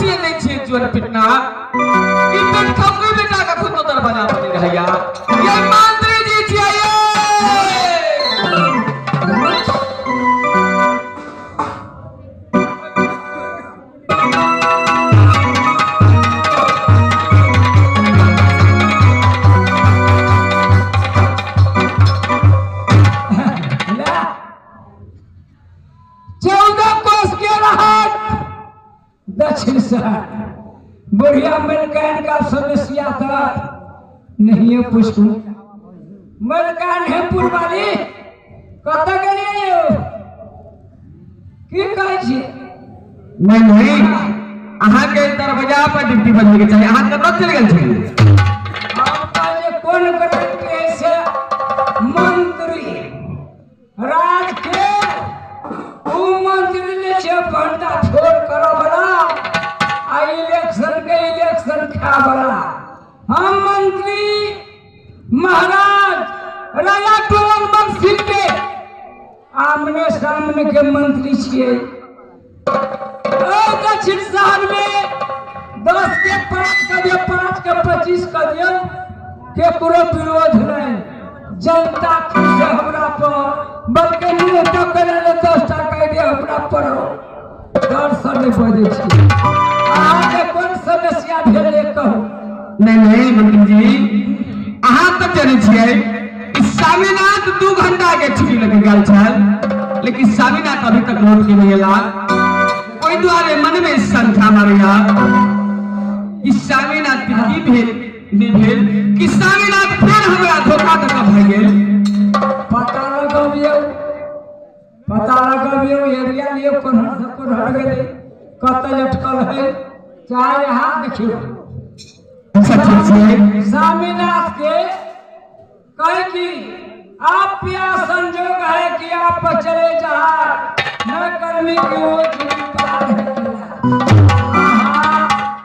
छियै नहि छियै जुअन पिटना ई पेट खपबै बेटा के खुद तो दरवाजा पर नहि रहैया ये मंत्री जी छियै ये। 14 कोस के रहत दक्षिण शहर बुढ़िया मलकान का समस्या था नहीं पूछू। मलकान हेमपुर वाली कतऽ गेलियै यौ? की कहै छी? नहीं नहीं, अहाँ के दरवाजा पर ड्यूटी बजबे के चाही। अहाँ कतऽ चलि गेल छलियै? हम कहलियै कोन ग्रंथ से मंत्री राज के उ मंत्री ने छै भंडा छोड़ करऽ वाला आ इलेक्शन के इलेक्शन खा वाला। हम मंत्री महाराज राजा टोलमल सिंह के आमने सामने के मंत्री छियै। ओ दक्षिण शहर में 10 के 5 कर दियौ, 5 के 25 कर दियौ, केकरो विरोध नहीं। जनता खुश है हमरा पर, बल्कि मुँह तक करे ले 10 टा कह दिया हमरा पर हो। डर से नहीं बजै छी। अहाँके कोन समस्या भेल कहू? नहीं नहीं मंत्री जी, अहाँ तऽ जानै छियै कि स्वामीनाथ 2 घंटा के छुट्टी लगे गेल छल, लेकिन स्वामीनाथ अभी तक लौट के नहीं एला। ओहि दुआरे मन में शंका मारैया कि स्वामीनाथ के की भेल नहि भेल कि स्वामीनाथ फेर हमरा धोखा दऽ कऽ भागि गेल। पता लगबियौ, पता लगबियौ, एरिया लियौ, कोन्हर से कोन्हर गेलै, कतऽ लटकल है, चाहे अहाँ देखियौ। अच्छा ठीक छै। स्वामीनाथ के कहे कि आप प्या संजोग है कि आप चले जहाँ न कर्मी की ओर।